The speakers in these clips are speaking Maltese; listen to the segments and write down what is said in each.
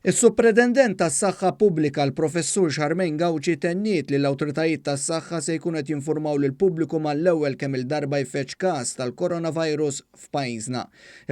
Is-Supretendent tas-Saħħa Pubblika l-Professur Charmaine Gauci tenniet li l-awtoritajiet tas-saħħa se jkunu qed jinfurmaw lill-pubbliku mal-ewwel kemm-il darba jfeġġ każ tal-coronavirus f'pajjiżna.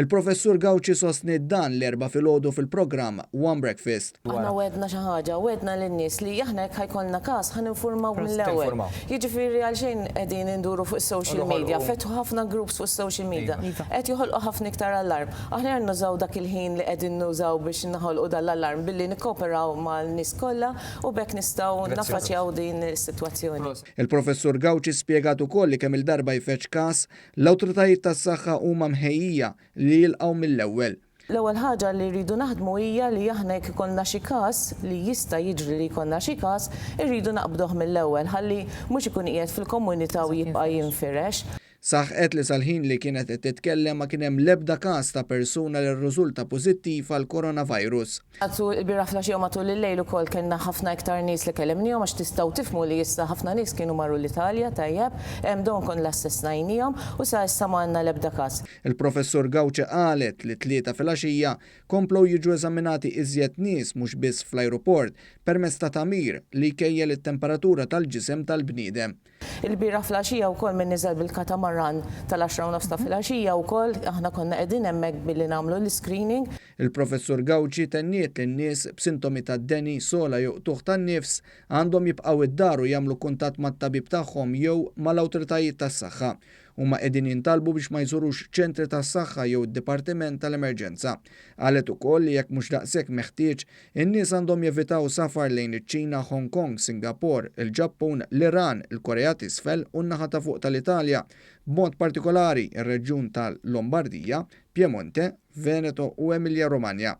Il-Professur Gauci sostniet dan l-Erbgħa filgħodu fil-programm One Breakfast. Aħna wegħdna xi ħaġa, wegħdna lin-nies li aħna jekk ħa jkollna każ ħa ninfurmaw mill-ewwel. Jiġifieri għalxejn qegħdin induru fuq is-social media, fetħu ħafna groups fuq is-social media, qed joħolqu ħafna iktar allarm. Aħjar nużaw dak il-ħin li qegħdin nużaw biex noħolqu dan l-allarm billi nikkooperaw mal-nies kollha u b'hekk nistgħu naffaċċjaw din is-sitwazzjoni. Il-Professur Gauci spjegat ukoll li kemm-il darba jfeġġ każ, l-awtoritajiet tas-saħħa huma mħejjija li jilqgħu mill-ewwel. L-ewwel ħaġa li rridu naħdmu hija li aħna jekk ikollna xi każ, li jista' jiġri li jkollna xi każ, irridu naqbduh mill-ewwel ħalli mhux ikun qiegħed fil-komunità u jibqa' jinfirex. Saħqet li sal-ħin li kienet qed titkellem ma kien hemm l-ebda każ ta' persuna li rriżulta pożittiv għall-coronavirus. Matul il-bieraħ filgħaxija u matul il-lejl ukoll kellna ħafna iktar nies li kellimnihom għax tistgħu tifhmu li issa ħafna nies kienu marru l-Italja, tajjeb, dawn konna assessnajnihom u sa issa ma għandna l-ebda każ. Il-Professur Gauci qalet li t-Tlieta filgħaxija komplew jiġu eżaminati iżjed nies mhux biss fl-ajruport permezz ta' tagħmir li jkejjel it-temperatura tal-ġisem tal-bniedem. Il-bieraħ filgħaxija wkoll min niżel bil-katamaran tal-għaxra u nofs ta' filgħaxija wkoll aħna konna qegħdin hemmhekk billi nagħmlu l-iscreening. Il-Professur Gauci tenniet li n-nies b'sintomi ta' deni, sogħla jew qtugħ tan-nifs għandhom jibqgħu id-dar u jagħmlu kuntatt mat-tabib tagħhom jew mal-awtoritajiet tas-saħħa. Huma qegħdin jintalbu biex ma jżurux ċentri tas-saħħa jew id-dipartiment tal-emerġenza. Qalet ukoll li jekk mhux daqshekk meħtieġ, In-nies għandhom jevitaw safar lejn iċ-Ċina, Hong Kong, Singapore, il-Ġappun, l-Iran, il-Korea t'Isfel u n-naħa ta' fuq tal-Italja, b'mod partikolari r-reġjun ta' Lombardija, Piemonte, Veneto u Emilia-Romagna.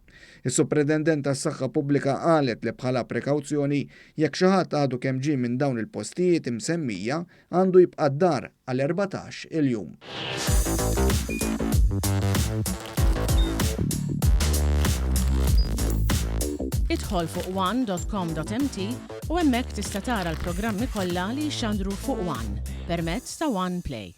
Is-Supretendent tas-Saħħa Pubblika qalet li bħala prekawzjoni, jekk xi ħadd għadu kemm ġie minn dawn il-postijiet imsemmija, għandu jibqa' d-dar għal 14 il jum. Idħol fuq one.com.mt u hemmhekk tista' tara l-programmi kollha li jixxandru fuq One permezz ta' One Play.